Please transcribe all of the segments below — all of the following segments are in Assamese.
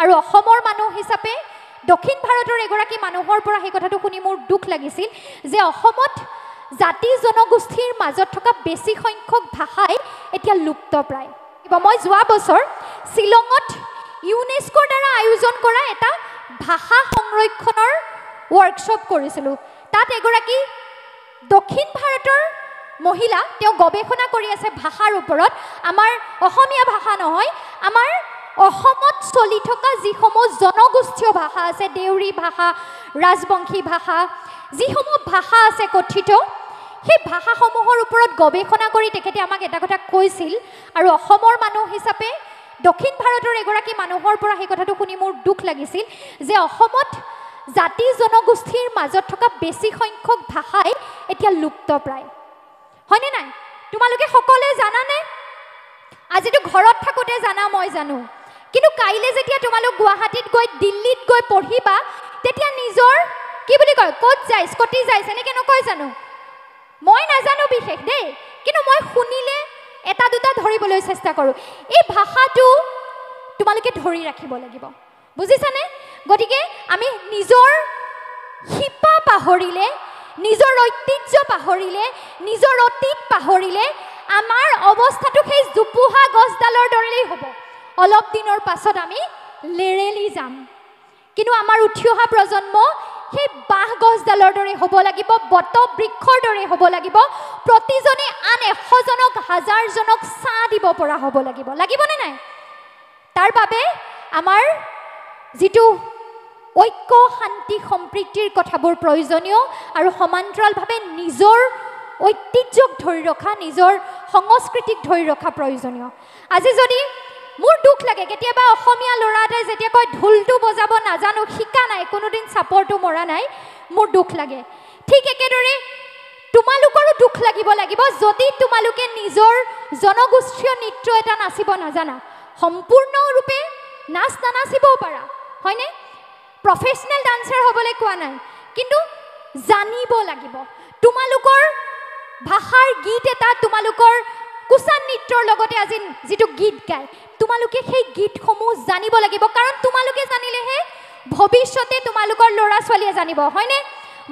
আৰু অসমৰ মানুহ হিচাপে দক্ষিণ ভাৰতৰ এগৰাকী মানুহৰ পৰা সেই কথাটো শুনি মোৰ দুখ লাগিছিল যে অসমত জাতি জনগোষ্ঠীৰ মাজত থকা বেছি সংখ্যক ভাষাই এতিয়া লুপ্তপ্ৰায়। মই যোৱা বছৰ শ্বিলঙত ইউনেস্কোৰ দ্বাৰা আয়োজন কৰা এটা ভাষা সংৰক্ষণৰ ৱৰ্কশ্বপ কৰিছিলোঁ। তাত এগৰাকী দক্ষিণ ভাৰতৰ মহিলা, তেওঁ গৱেষণা কৰি আছে ভাষাৰ ওপৰত, আমাৰ অসমীয়া ভাষা নহয়, আমাৰ অসমত চলি থকা যিসমূহ জনগোষ্ঠীয় ভাষা আছে, দেউৰী ভাষা, ৰাজবংশী ভাষা, যিসমূহ ভাষা আছে কথিত, সেই ভাষাসমূহৰ ওপৰত গৱেষণা কৰি তেখেতে আমাক এটা কথা কৈছিল। আৰু অসমৰ মানুহ হিচাপে দক্ষিণ ভাৰতৰ এগৰাকী মানুহৰ পৰা সেই কথাটো শুনি মোৰ দুখ লাগিছিল যে অসমত জাতি জনগোষ্ঠীৰ মাজত থকা বেছি সংখ্যক ভাষাই এতিয়া লুপ্তপ্ৰায়, হয়নে নাই? তোমালোকে সকলোৱে জানানে? আজিতো ঘৰত থাকোঁতে জানা, মই জানো, কিন্তু কাইলৈ যেতিয়া তোমালোক গুৱাহাটীত গৈ দিল্লীত গৈ পঢ়িবা, তেতিয়া নিজৰ কি বুলি কয়, ক'ত যায়, স্কটি যায়, এনেকৈ নকয় জানো? মই নাজানো বিশেষ দেই, কিন্তু মই শুনিলে এটা দুটা ধৰিবলৈ চেষ্টা কৰোঁ। এই ভাষাটো তোমালোকে ধৰি ৰাখিব লাগিব, বুজিছানে? গতিকে আমি নিজৰ শিপা পাহৰিলে, নিজৰ ঐতিহ্য পাহৰিলে, নিজৰ অতীত পাহৰিলে আমাৰ অৱস্থাটো সেই জোপোহা গছডালৰ দৰেই হ'ব। অলপ দিনৰ পাছত আমি লেৰেলি যাম। কিন্তু আমাৰ উঠি অহা প্ৰজন্ম সেই বাঁহ গছডালৰ দৰে হ'ব লাগিব, বটবৃক্ষৰ দৰে হ'ব লাগিব, প্ৰতিজনে আন 100জনক 1000জনক ছাঁ দিব পৰা হ'ব লাগিব। লাগিবনে নাই? তাৰ বাবে আমাৰ যিটো ঐক্য, শান্তি, সম্প্ৰীতিৰ কথাবোৰ প্ৰয়োজনীয়, আৰু সমান্তৰালভাৱে নিজৰ ঐতিহ্যক ধৰি ৰখা, নিজৰ সংস্কৃতিক ধৰি ৰখা প্ৰয়োজনীয়। আজি যদি মোৰ দুখ লাগে কেতিয়াবা অসমীয়া ল'ৰা এটাই যেতিয়া কয় ঢোলটো বজাব নাজানো, শিকা নাই, কোনোদিন চাপৰটো মৰা নাই, মোৰ দুখ লাগে। ঠিক একেদৰে তোমালোকৰো দুখ লাগিব লাগিব যদি তোমালোকে নিজৰ জনগোষ্ঠীয় নৃত্য এটা নাচিব নাজানা, সম্পূৰ্ণৰূপে নাচ নানাচিবও পাৰা, হয়নে? প্ৰফেচনেল ডান্সাৰ হ'বলৈ কোৱা নাই, কিন্তু জানিব লাগিব। তোমালোকৰ ভাষাৰ গীত এটা, তোমালোকৰ কুচান নৃত্যৰ লগতে আজি যিটো গীত গায়, তোমালোকে সেই গীতসমূহ জানিব লাগিব, কাৰণ তোমালোকে জানিলেহে ভৱিষ্যতে তোমালোকৰ ল'ৰা ছোৱালীয়ে জানিব, হয়নে?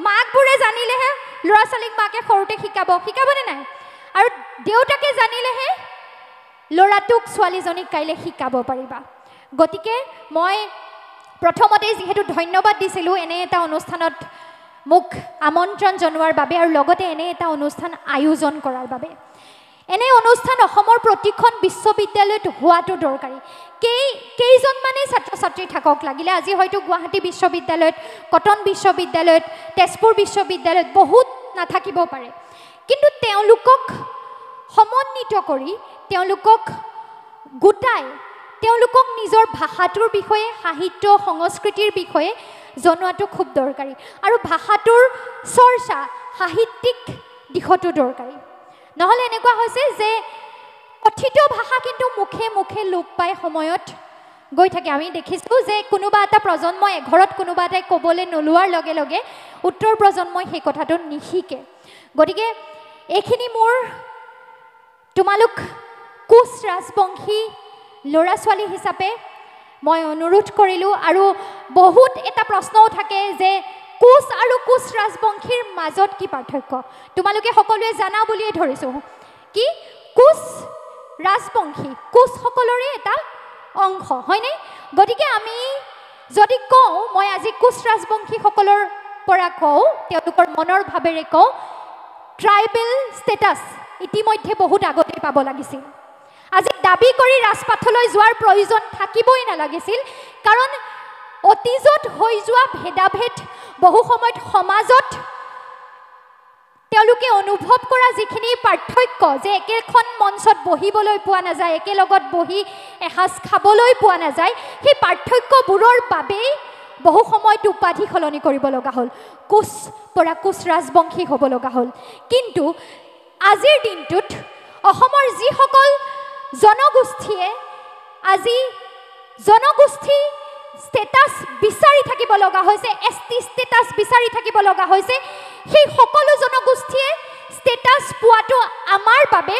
মাকবোৰে জানিলেহে ল'ৰা ছোৱালীক মাকে সৰুতে শিকাব, শিকাবনে নাই? আৰু দেউতাকে জানিলেহে ল'ৰাটোক ছোৱালীজনীক কাইলৈ শিকাব পাৰিবা। গতিকে মই প্ৰথমতেই যিহেতু ধন্যবাদ দিছিলোঁ এনে এটা অনুষ্ঠানত মোক আমন্ত্ৰণ জনোৱাৰ বাবে, আৰু লগতে এনে এটা অনুষ্ঠান আয়োজন কৰাৰ বাবে। এনে অনুষ্ঠান অসমৰ প্ৰতিখন বিশ্ববিদ্যালয়ত হোৱাটো দৰকাৰী। কেইজনমানেই ছাত্ৰ ছাত্ৰী থাকক লাগিলে, আজি হয়তো গুৱাহাটী বিশ্ববিদ্যালয়ত, কটন বিশ্ববিদ্যালয়ত, তেজপুৰ বিশ্ববিদ্যালয়ত বহুত নাথাকিব পাৰে, কিন্তু তেওঁলোকক সমন্বিত কৰি, তেওঁলোকক গোটাই, তেওঁলোকক নিজৰ ভাষাটোৰ বিষয়ে, সাহিত্য সংস্কৃতিৰ বিষয়ে জনোৱাটো খুব দৰকাৰী, আৰু ভাষাটোৰ চৰ্চা সাহিত্যিক দিশতো দৰকাৰী। নহ'লে এনেকুৱা হৈছে যে কথিত ভাষা কিন্তু মুখে মুখে লোপ পাই সময়ত গৈ থাকে। আমি দেখিছোঁ যে কোনোবা এটা প্ৰজন্মই এঘৰত কোনোবা এটাই ক'বলৈ নোলোৱাৰ লগে লগে উত্তৰ প্ৰজন্মই সেই কথাটো নিশিকে। গতিকে এইখিনি মোৰ তোমালোক কোচ ৰাজবংশী ল'ৰা ছোৱালী হিচাপে মই অনুৰোধ কৰিলোঁ। আৰু বহুত এটা প্ৰশ্নও থাকে যে কোচ আৰু কোচ ৰাজবংশীৰ মাজত কি পাৰ্থক্য? তোমালোকে সকলোৱে জানা বুলিয়ে ধৰিছোঁ কি কোচ ৰাজবংশী কোচসকলৰে এটা অংশ, হয়নে? গতিকে আমি যদি কওঁ, মই আজি কোচ ৰাজবংশীসকলৰ পৰা কওঁ, তেওঁলোকৰ মনৰ ভাৱেৰে কওঁ, ট্ৰাইবেল ষ্টেটাছ ইতিমধ্যে বহুত আগতে পাব লাগিছিল। আজি দাবী কৰি ৰাজপথলৈ যোৱাৰ প্ৰয়োজন থাকিবই নালাগিছিল, কাৰণ অতীজত হৈ যোৱা ভেদাভেদ বহু সময়ত সমাজত তেওঁলোকে অনুভৱ কৰা যিখিনি পাৰ্থক্য, যে একেখন মঞ্চত বহিবলৈ পোৱা নাযায়, একেলগত বহি এসাঁজ খাবলৈ পোৱা নাযায়, সেই পাৰ্থক্যবোৰৰ বাবেই বহু সময়ত উপাধি সলনি কৰিব লগা হ'ল, কোচ পৰা কোচ ৰাজবংশী হ'ব লগা হ'ল। কিন্তু আজিৰ দিনটোত অসমৰ যিসকল জনগোষ্ঠীয়ে আজি জনগোষ্ঠী ষ্টেটাছ বিচাৰি থাকিব লগা হৈছে, এছ টি ষ্টেটাছ বিচাৰি থাকিব লগা হৈছে, সেই সকলো জনগোষ্ঠীয়ে ষ্টেটাছ পোৱাটো আমাৰ বাবে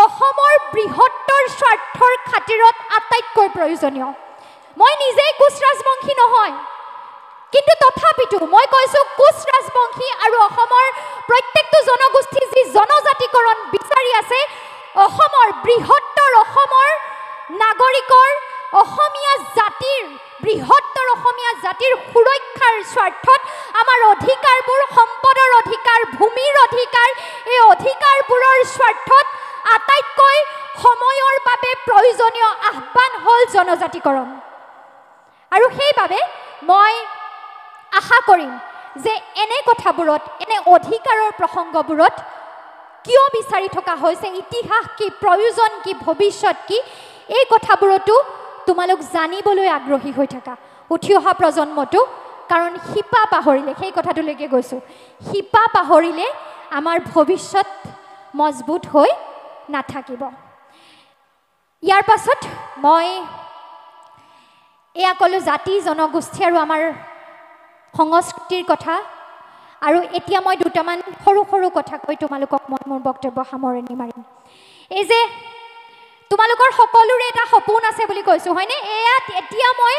অসমৰ বৃহত্তৰ স্বাৰ্থৰ খাতিৰত আটাইতকৈ প্ৰয়োজনীয়। মই নিজেই কোচ ৰাজবংশী নহয়, কিন্তু তথাপিতো মই কৈছোঁ কোচ ৰাজবংশী আৰু অসমৰ প্ৰত্যেকটো জনগোষ্ঠী যি জনজাতিকৰণ বিচাৰি আছে, অসমৰ বৃহত্তৰ অসমৰ নাগৰিকৰ, অসমীয়া জাতিৰ, বৃহত্তৰ অসমীয়া জাতিৰ সুৰক্ষাৰ স্বাৰ্থত আমাৰ অধিকাৰবোৰ, সম্পদৰ অধিকাৰ, ভূমিৰ অধিকাৰ, এই অধিকাৰবোৰৰ স্বাৰ্থত আটাইতকৈ সময়ৰ বাবে প্ৰয়োজনীয় আহ্বান হ'ল জনজাতিকৰণ। আৰু সেইবাবে মই আশা কৰিম যে এনে কথাবোৰত, এনে অধিকাৰৰ প্ৰসংগবোৰত কিয় বিচাৰি থকা হৈছে, ইতিহাস কি, প্ৰয়োজন কি, ভৱিষ্যত কি, এই কথাবোৰতো তোমালোক জানিবলৈ আগ্ৰহী হৈ থাকা, উঠি অহা প্ৰজন্মটো। কাৰণ শিপা পাহৰিলে, সেই কথাটোলৈকে গৈছোঁ, শিপা পাহৰিলে আমাৰ ভৱিষ্যত মজবুত হৈ নাথাকিব। ইয়াৰ পাছত মই এয়া ক'লোঁ জাতি জনগোষ্ঠী আৰু আমাৰ সংস্কৃতিৰ কথা। আৰু এতিয়া মই দুটামান সৰু সৰু কথা কৈ তোমালোকক মই মোৰ বক্তব্য সামৰণি মাৰিম। এই যে তোমালোকৰ সকলোৰে এটা সপোন আছে বুলি কৈছোঁ, হয়নে? এয়া এতিয়া মই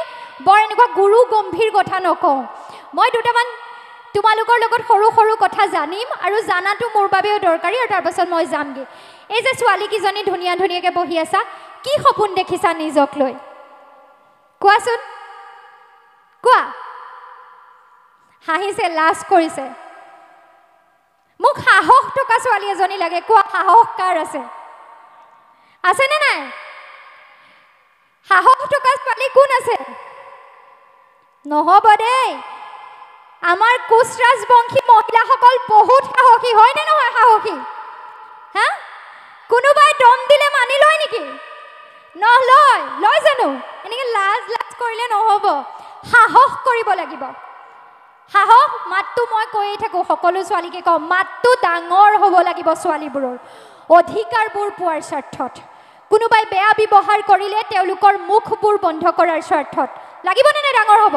বৰ এনেকুৱা গুৰু গম্ভীৰ কথা নকওঁ, মই দুটামান তোমালোকৰ লগত সৰু সৰু কথা জানিম আৰু জানাটো মোৰ বাবেও দৰকাৰী, আৰু তাৰপাছত মই যামগৈ। এই যে ছোৱালীকেইজনী ধুনীয়া ধুনীয়াকৈ বহি আছা, কি সপোন দেখিছা নিজক লৈ, কোৱাচোন, কোৱা। হাঁহিছে, লাজ কৰিছে। মোক সাহস থকা ছোৱালী এজনী লাগে, কোৱা সাহস কাৰ আছে? আছেনে নাই? সাহস থকা ছোৱালী কোন আছে? নহ'ব দেই, আমাৰ কোচ ৰাজবংশী মহিলাসকল বহুত সাহসী, হয়নে নহয়? সাহসী হা? কোনোবাই দম দিলে মানি লয় নেকি? নলয়। লয় জানো? এনেকৈ লাজ লাজ কৰিলে নহ'ব, সাহস কৰিব লাগিব। সাহস, মাতটো মই কৈয়ে থাকোঁ, সকলো ছোৱালীকে কওঁ, মাতটো ডাঙৰ হ'ব লাগিব ছোৱালীবোৰৰ, অধিকাৰবোৰ পোৱাৰ স্বাৰ্থত। কোনোবাই বেয়া ব্যৱহাৰ কৰিলে তেওঁলোকৰ মুখবোৰ বন্ধ কৰাৰ স্বাৰ্থত লাগিবনে নাই? ডাঙৰ হ'ব,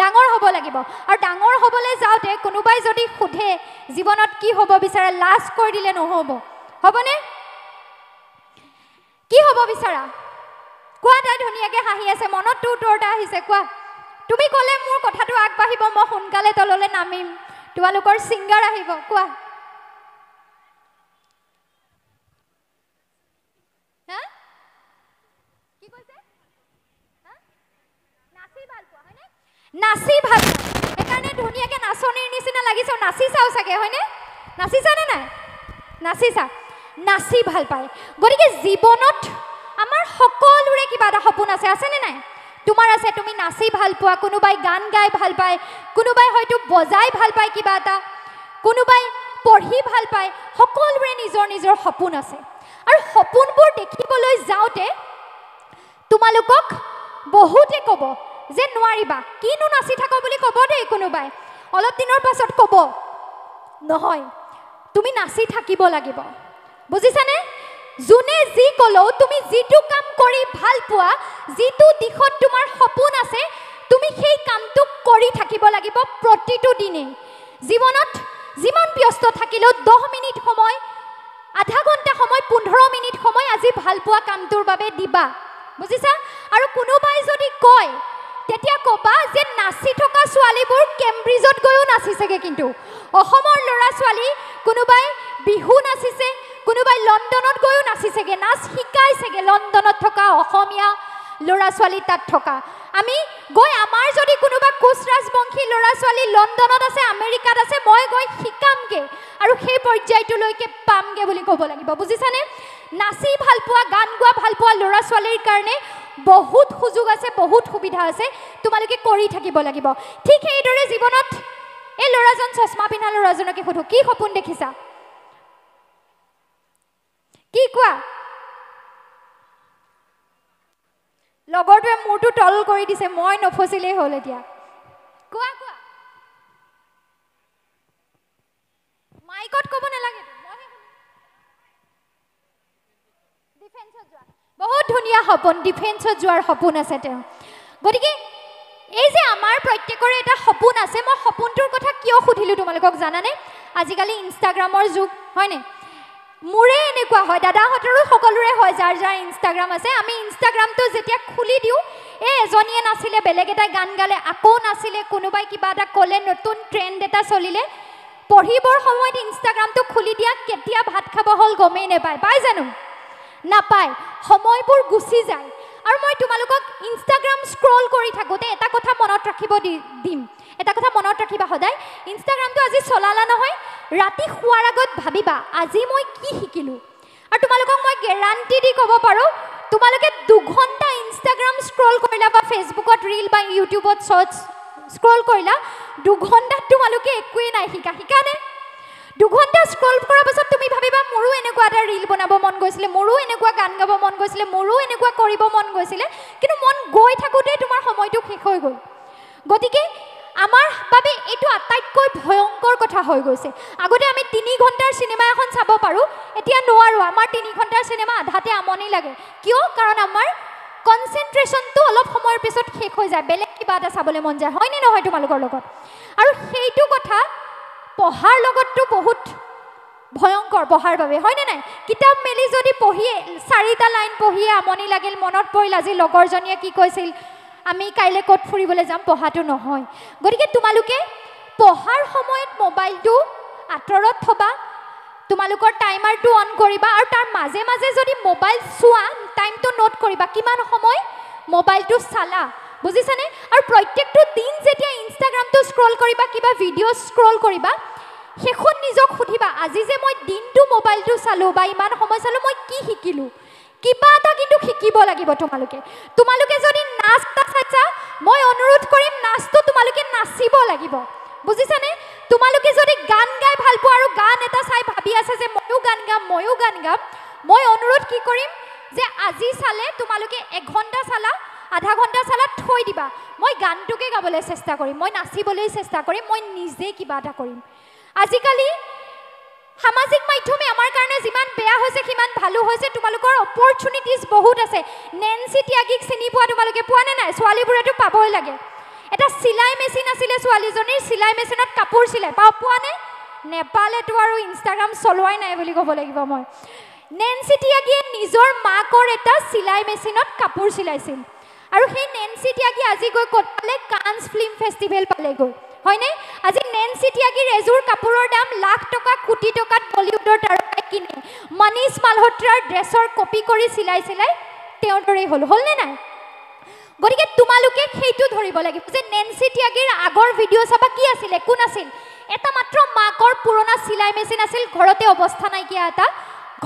ডাঙৰ হ'ব লাগিব। আৰু ডাঙৰ হ'বলৈ যাওঁতে কোনোবাই যদি সোধে জীৱনত কি হ'ব বিচাৰে, লাজ কৰি দিলে নহ'ব, হ'বনে? কি হ'ব বিচাৰা কোৱা? তাই ধুনীয়াকৈ হাঁহি আছে, মনততো উত্তৰ এটা আহিছে, কোৱা। তুমি ক'লে মোৰ কথাটো আগবাঢ়িব, মই সোনকালে তললৈ নামিম, তোমালোকৰ ছিংগাৰ আহিব, কোৱা। কি কৈছে? নাচি ভাল পোৱা, হয়নে? নাচি ভাল পোৱা, সেইকাৰণে ধুনীয়াকৈ নাচনীৰ নিচিনা লাগিছে। নাচিছাও চাগে, হয়নে? নাচিছানে নাই? নাচিছা, নাচি ভাল পায়। গতিকে জীৱনত আমাৰ সকলোৰে কিবা এটা সপোন আছে, আছেনে নাই? তোমাৰ আছে, তুমি নাচি ভাল পোৱা, কোনোবাই গান গাই ভাল পায়, কোনোবাই হয়তো বজাই ভাল পায় কিবা এটা, কোনোবাই পঢ়ি ভাল পায়। সকলোৰে নিজৰ নিজৰ সপোন আছে। আৰু সপোনবোৰ দেখিবলৈ যাওঁতে তোমালোকক বহুতে ক'ব যে নোৱাৰিবা, কিনো নাচি থাক বুলি ক'ব দেই কোনোবাই, অলপ দিনৰ পাছত ক'ব নহয়, তুমি নাচি থাকিব লাগিব, বুজিছানে? যোনে যি ক'লেও তুমি যিটো কাম কৰি ভাল পোৱা, যিটো দিশত তোমাৰ সপোন আছে, তুমি সেই কামটো কৰি থাকিব লাগিব প্ৰতিটো দিনেই। জীৱনত যিমান ব্যস্ত থাকিলেও 10 মিনিট সময়, আধা ঘণ্টা সময়, 15 মিনিট সময় আজি ভাল পোৱা কামটোৰ বাবে দিবা, বুজিছা? আৰু কোনোবাই যদি কয়, তেতিয়া ক'বা যে নাচি থকা ছোৱালীবোৰ কেম্ব্ৰিজত গৈও নাচিছেগৈ, কিন্তু অসমৰ ল'ৰা ছোৱালী কোনোবাই বিহু নাচিছে, কোনোবাই লণ্ডনত গৈও নাচিছেগৈ, নাচ শিকাইছেগৈ লণ্ডনত থকা অসমীয়া ল'ৰা ছোৱালী তাত থকা। আমি গৈ আমাৰ যদি কোনোবা কোচ ৰাজবংশী ল'ৰা ছোৱালী লণ্ডনত আছে, আমেৰিকাত আছে, মই গৈ শিকামগৈ আৰু সেই পৰ্যায়টোলৈকে পামগৈ বুলি ক'ব লাগিব, বুজিছানে? নাচি ভাল পোৱা, গান গোৱা ভাল পোৱা ল'ৰা ছোৱালীৰ কাৰণে বহুত সুযোগ আছে, বহুত সুবিধা আছে, তোমালোকে কৰি থাকিব লাগিব। ঠিক সেইদৰে জীৱনত এই ল'ৰাজন, চশমা পিন্ধা ল'ৰাজনকে সোধো, কি সপোন দেখিছা? কি কোৱা? লগৰটোৱে মূৰটো তল কৰি দিছে, মই নফচিলেই হ'ল এতিয়া। কোৱা কোৱা, মাইকত ক'ব নালাগে। ডিফেন্সত যোৱা, বহুত ধুনীয়া সপোন, ডিফেন্সত যোৱাৰ সপোন আছে তেওঁ। গতিকে এই যে আমাৰ প্ৰত্যেকৰে এটা সপোন আছে, মই সপোনটোৰ কথা কিয় সুধিলোঁ তোমালোকক জানানে? আজিকালি ইনষ্টাগ্ৰামৰ যুগ, হয়নে? মোৰে এনেকুৱা হয়, দাদাহঁতৰো সকলোৰে হয়, যাৰ যাৰ ইনষ্টাগ্ৰাম আছে। আমি ইনষ্টাগ্ৰামটো যেতিয়া খুলি দিওঁ, এই এজনীয়ে নাছিলে, বেলেগ এটাই গান গালে, আকৌ নাছিলে, কোনোবাই কিবা এটা ক'লে, নতুন ট্ৰেণ্ড এটা চলিলে। পঢ়িবৰ সময়ত ইনষ্টাগ্ৰামটো খুলি দিয়া, কেতিয়া ভাত খাব হ'ল গমেই নাপায়। পায় জানো? নাপায়। সময়বোৰ গুচি যায়। আৰু মই তোমালোকক ইনষ্টাগ্ৰাম স্ক্ৰল কৰি থাকোঁতে এটা কথা মনত ৰাখিব দিম, এটা কথা মনত ৰাখিবা সদায়। ইনষ্টাগ্ৰামটো আজি চলালা নহয়, ৰাতি শোৱাৰ আগত ভাবিবা আজি মই কি শিকিলোঁ। আৰু তোমালোকক মই গেৰাণ্টি দি ক'ব পাৰোঁ, তোমালোকে 2 ঘণ্টা ইনষ্টাগ্ৰাম স্ক্ৰল কৰিলা বা ফেচবুকত ৰিল বা ইউটিউবত শ্বৰ্টছ স্ক্ৰল কৰিলা, 2 ঘণ্টাত তোমালোকে একোৱেই নাই শিকা। শিকানে? 2 ঘণ্টা স্ক্ৰল কৰাৰ পাছত তুমি ভাবিবা মোৰো এনেকুৱা এটা ৰিল বনাব মন গৈছিলে, মোৰো এনেকুৱা গান গাব মন গৈছিলে, মোৰো এনেকুৱা কৰিব মন গৈছিলে, কিন্তু মন গৈ থাকোঁতেই তোমাৰ সময়টো শেষ হৈ গ'ল। গতিকে আমাৰ বাবে এইটো আটাইতকৈ ভয়ংকৰ কথা হৈ গৈছে। আগতে আমি 3 ঘণ্টাৰ চিনেমা এখন চাব পাৰোঁ, এতিয়া নোৱাৰোঁ। আমাৰ 3 ঘণ্টাৰ চিনেমা আধাতে আমনি লাগে। কিয়? কাৰণ আমাৰ কনচেনট্ৰেশ্যনটো অলপ সময়ৰ পিছত শেষ হৈ যায়, বেলেগ কিবা এটা চাবলৈ মন যায়। হয়নে নহয় তোমালোকৰ লগত? আৰু সেইটো কথা পঢ়াৰ লগততো বহুত ভয়ংকৰ পঢ়াৰ বাবে, হয়নে নাই? কিতাপ মেলি যদি পঢ়িয়ে 4টা লাইন পঢ়িয়ে আমনি লাগিল, মনত পৰিল আজি লগৰজনীয়ে কি কৈছিল, আমি কাইলৈ ক'ত ফুৰিবলৈ যাম, পঢ়াটো নহয়। গতিকে তোমালোকে পঢ়াৰ সময়ত মোবাইলটো আঁতৰত থ'বা, তোমালোকৰ টাইমাৰটো অন কৰিবা, আৰু তাৰ মাজে মাজে যদি মোবাইল চোৱা টাইমটো নোট কৰিবা, কিমান সময় মোবাইলটো চালা, বুজিছানে? আৰু প্ৰত্যেকটো দিন যেতিয়া ইনষ্টাগ্ৰামটো স্ক্ৰল কৰিবা, কিবা ভিডিঅ' স্ক্ৰল কৰিবা, শেষত নিজক সুধিবা আজি যে মই দিনটো মোবাইলটো চালোঁ বা ইমান সময় চালোঁ, মই কি শিকিলোঁ? কিবা এটা কিন্তু শিকিব লাগিব তোমালোকে। তোমালোকে যদি নাচ এটা চাইছা, মই অনুৰোধ কৰিম নাচটো তোমালোকে নাচিব লাগিব, বুজিছানে? তোমালোকে যদি গান গাই ভাল পোৱা আৰু গান এটা চাই ভাবি আছা যে ময়ো গান গাম, ময়ো গান গাম, মই অনুৰোধ কি কৰিম যে আজি চালে তোমালোকে 1 ঘণ্টা চালা, আধা ঘণ্টা চালা, থৈ দিবা, মই গানটোকে গাবলৈ চেষ্টা কৰিম, মই নাচিবলৈ চেষ্টা কৰিম, মই নিজে কিবা এটা কৰিম। আজিকালি সামাজিক মাধ্যমে আমাৰ কাৰণে যিমান বেয়া হৈছে সিমান ভালো হৈছে। তোমালোকৰ অপৰচুনিটিজ বহুত আছে। নেন্সি ত্যাগীক চিনি পোৱা তোমালোকে? পোৱা নে নাই? ছোৱালীবোৰেতো পাবই লাগে। এটা চিলাই মেচিন আছিলে ছোৱালীজনীৰ, চিলাই মেচিনত কাপোৰ চিলাই পোৱা নে? নেপালেতো আৰু ইনষ্টাগ্ৰাম চলোৱাই নাই বুলি ক'ব লাগিব মই। নেন্সি ত্যাগীয়ে নিজৰ মাকৰ এটা চিলাই মেচিনত কাপোৰ চিলাইছিল, আৰু সেই নেন্সি ত্যাগী আজি গৈ ক'ত পালে? কান্স ফিল্ম ফেষ্টিভেল পালেগৈ, হয়নে? আজি নেন্সি ত্যাগীৰ এযোৰ কাপোৰৰ দাম লাখ টকা, কোটি টকাত বলিউডৰ তাৰকাই কিনে। মনীষ মালহোত্ৰাৰ ড্ৰেছৰ কপি কৰি চিলাই চিলাই তেওঁৰ দৰেই হ'ল, হ'লনে নাই? গতিকে তোমালোকে সেইটো ধৰিব লাগিব যে নেন্সি ত্যাগীৰ আগৰ ভিডিঅ' চাবা, কি আছিল? একো নাছিল, এটা মাত্ৰ মাকৰ পুৰণা চিলাই মেচিন আছিল, ঘৰতে অৱস্থা নাইকিয়া এটা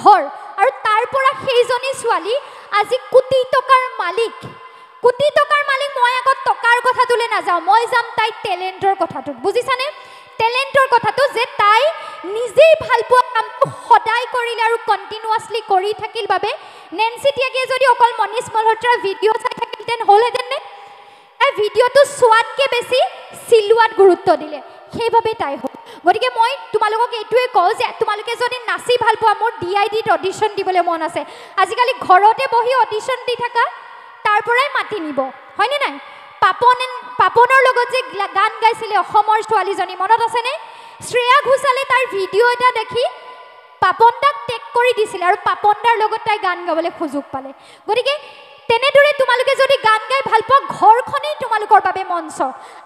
ঘৰ, আৰু তাৰ পৰা সেইজনী ছোৱালী আজি কোটি টকাৰ মালিক। কোটি টকাৰ মালিক। মই আগত টকাৰ কথাটোলৈ নাযাওঁ, মই যাম তাই টেলেণ্টৰ কথাটোত, বুজিছানে? টেলেণ্টৰ কথাটো যে তাই নিজেই ভাল পোৱা কামটো সদায় কৰিলে আৰু কণ্টিনিউৱাছলি কৰি থাকিল বাবে নেন্সি ত্যাগীয়ে যদি অকল মনীষ মালহোত্ৰাৰ ভিডিঅ' চাই থাকিলহেঁতেন হ'লহেঁতেন নে? তাই ভিডিঅ'টো চোৱাতকৈ বেছি চিলোৱাত গুৰুত্ব দিলে, সেইবাবে তাই হ'ল। গতিকে মই তোমালোকক এইটোৱে কওঁ যে তোমালোকে যদি নাচি ভাল পোৱা, মোৰ DIDত অডিশ্যন দিবলৈ মন আছে, আজিকালি ঘৰতে বহি অডিশ্যন দি থাকা, তাৰ পৰাই মাতি নিব, হয়নে নাই? পাপনৰ লগত যে গান গাইছিলে অসমৰ ছোৱালীজনী, মনত আছেনে? শ্ৰেয়া ঘোষালে তাৰ ভিডিঅ' এটা দেখি পাপন দাক টেগ কৰি দিছিলে আৰু পাপন দাৰ লগত তাই গান গাবলৈ সুযোগ পালে। গতিকে তেনেদৰে তোমালোকে যদি গান গাই ভাল পোৱা, ঘৰখনেই তোমালোকৰ বাবে মঞ্চ।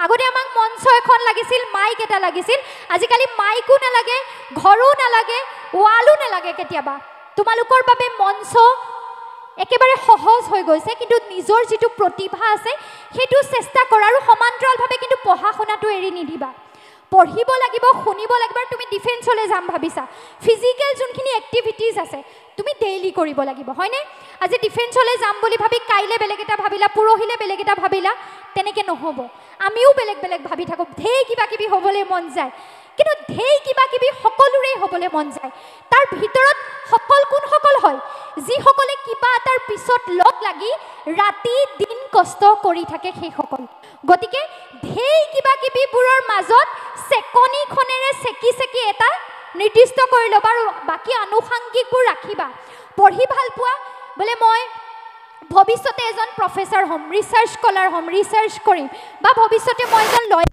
আগতে আমাক মঞ্চ এখন লাগিছিল, মাইক এটা লাগিছিল, আজিকালি মাইকো নালাগে, ঘৰো নালাগে, ৱালো নালাগে। কেতিয়াবা তোমালোকৰ বাবে মঞ্চ একেবাৰে সহজ হৈ গৈছে, কিন্তু নিজৰ যিটো প্ৰতিভা আছে সেইটো চেষ্টা কৰা, আৰু সমান্তৰালভাৱে কিন্তু পঢ়া শুনাটো এৰি নিদিবা। পঢ়িব লাগিব, শুনিব লাগিব। আৰু তুমি ডিফেন্সলৈ যাম ভাবিছা, ফিজিকেল যোনখিনি এক্টিভিটিজ আছে তুমি ডেইলি কৰিব লাগিব, হয়নে? আজি ডিফেন্সলৈ যাম বুলি ভাবি কাইলৈ বেলেগ এটা ভাবিলা, পৰহিলৈ বেলেগ এটা ভাবিলা, তেনেকৈ নহ'ব। আমিও বেলেগ বেলেগ ভাবি থাকোঁ, ঢেৰ কিবা কিবি হ'বলৈ মন যায়, কিন্তু ঢেৰ কিবা কিবি সকলোৰে হ'বলৈ মন যায়। তাৰ ভিতৰত সফল কোনসকল হয়? যিসকলে কিবা এটাৰ পিছত লগ লাগি ৰাতি দিন কষ্ট কৰি থাকে সেইসকল। গতিকে ঢেৰ কিবা কিবিবোৰৰ মাজত চেকনিখনেৰে চেকি চেকি এটা নিৰ্দিষ্ট কৰি ল'বা আৰু বাকী আনুষাংগিকবোৰ ৰাখিবা। পঢ়ি ভাল পোৱা, বোলে মই ভৱিষ্যতে এজন প্ৰফেচাৰ হ'ম, ৰিচাৰ্চ স্কলাৰ হ'ম, ৰিচাৰ্চ কৰিম, বা ভৱিষ্যতে মই এজন লয়াৰ